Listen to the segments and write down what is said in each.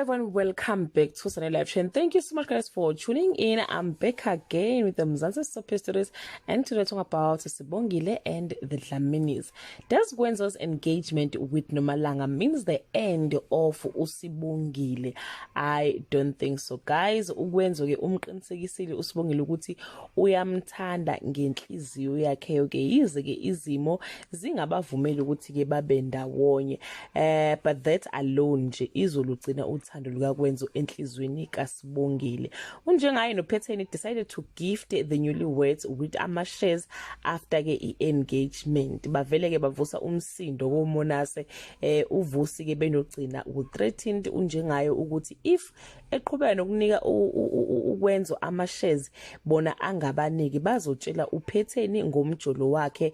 Everyone, welcome back to Sunday Live Chain. Thank you so much, guys, for tuning in. I'm back again with the Mzansi Soap Stories, and today we're talking about Sibongile and the Dlaminis. Does Kwenzo's engagement with Nomalanga means the end of uSibongile? I don't think so, guys. UKwenzo ke umqinisekisile uSibongile ukuthi uyamthanda ngenhliziyo yakhe ke, yize ke izimo zingabavumeli ukuthi ke babe ndawonye, but that alone nje izolugcina uthando lukaKwenzo enhlizweni kaSibongile. Unjengaye noPhetheni decided to gift the newlyweds with ama shares after ke i-engagement. Bavele ke bavusa umsindo koMonase. UVusi ke benogcina u-threatened unjengaye ukuthi if eqhubeka nokunika uKwenzo ama shares, bona angabaniki, bazotshela uPhetheni ngomjolo wakhe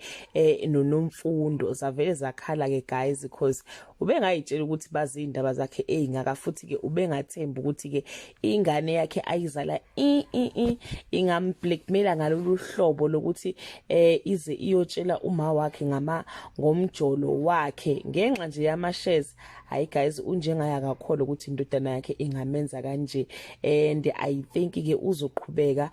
noNomfundo. Zavele zakhala ke, guys, because ubengayitshela ukuthi bazi indaba zakhe ezingaka, futhi ke ubengathemba ukuthi ke ingane yakhe ayizala i i i ingamblackmaila ngalolu hlobo lokuthi ize iyotshela uma wakhe ngomjolo wakhe ngenxa nje yama shares. Hayi guys, unjengaya kakhulu ukuthi indodana yakhe ingamenza kanje, and I think ke uzoqhubeka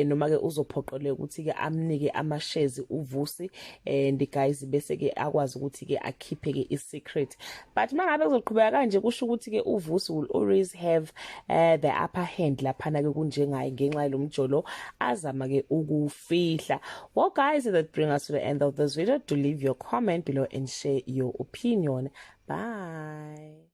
noma ke uzophoqeleka ukuthi ke amnike ama shares uVusi, and guys, bese ke akwazi ukuthi ke akhiphe ke i secret. But mangabe kuzoqhubeka kanje, kusho ukuthi ke uVusi will always have the upper hand laphana ke kunjengaye ngenxa yalomjolo azama ke ukufihla. Well guys, that bring us to the end of this video. Do leave your comment below and share your opinion. Bye.